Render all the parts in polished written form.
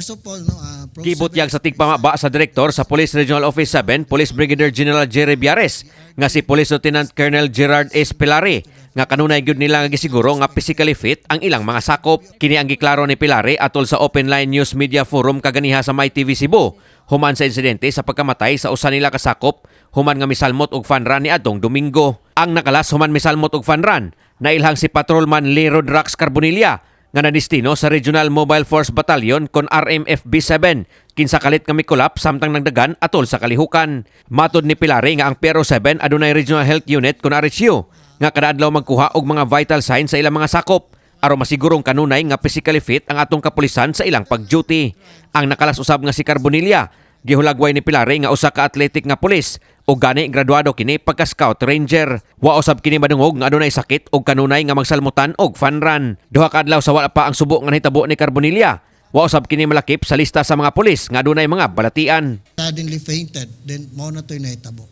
First of all, no, Gibutyag sa tigpamaba sa direktor sa Police Regional Office 7, Police Brigadier General Jerry Biares, nga si Police Lieutenant Colonel Gerard S. Pilari, nga kanunay gyud nila nga gisiguro nga physically fit ang ilang mga sakop. Kini ang giklaro ni Pilari atol sa Open Line News Media Forum kaganiha sa My TV Cebu, human sa insidente sa pagkamatay sa usa nila kasakop human nga misalmot og fun run niadtong Domingo. Ang nakalas human misalmot og fun run, nailhang si Patrolman Lero Drax Carbonilla nga nadestino sa Regional Mobile Force Battalion kon RMFB 7 kinsa kalit nga mikolap samtang nagdagan atol sa kalihukan. Matod ni Pilari nga ang PRO 7 adunay Regional Health Unit kon RHU nga kada adlaw magkuha og mga vital signs sa ilang mga sakop aron masigurong kanunay nga physically fit ang atong kapulisan sa ilang pag-duty. Ang nakalas usab nga si Carbonilla, gihulagway ni Pilari nga usa ka athletic nga pulis ug gani graduado kini pagka scout ranger. Wa usab kini madungog nga adunay sakit og kanunay nga magsalmutan og fun run. 2 ka adlaw sa wala pa ang subo nga nahitabo ni Carbonilla, wa usab kini malakip sa lista sa mga pulis nga adunay mga balatian. Suddenly fainted, then mao na to'y nahitabo.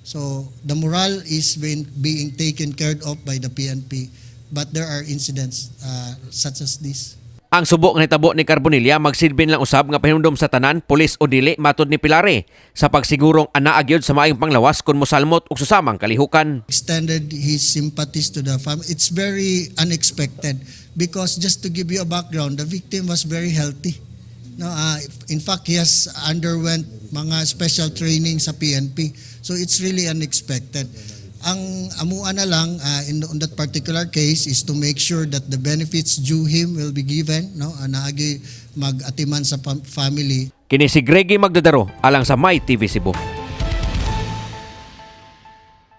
So the morale is being taken care of by the PNP, but there are incidents such as this. Ang subo nga nahitabo ni Carbonilla magsilbi lang usab nga pahinumdom sa tanan, pulis o dili, matod ni Pilari, sa pagsigurong anaa gyud sa maayong panglawas kung mosalmot og susamang kalihukan. Extended his sympathies to the family. It's very unexpected because, just to give you a background, the victim was very healthy. No, in fact, he has underwent mga special training sa PNP. So it's really unexpected. Ang amua na lang on that particular case is to make sure that the benefits due him will be given, no? Naagi mag-atiman sa family. Kini si Greggy Magdadaro alang sa My TV Cebu.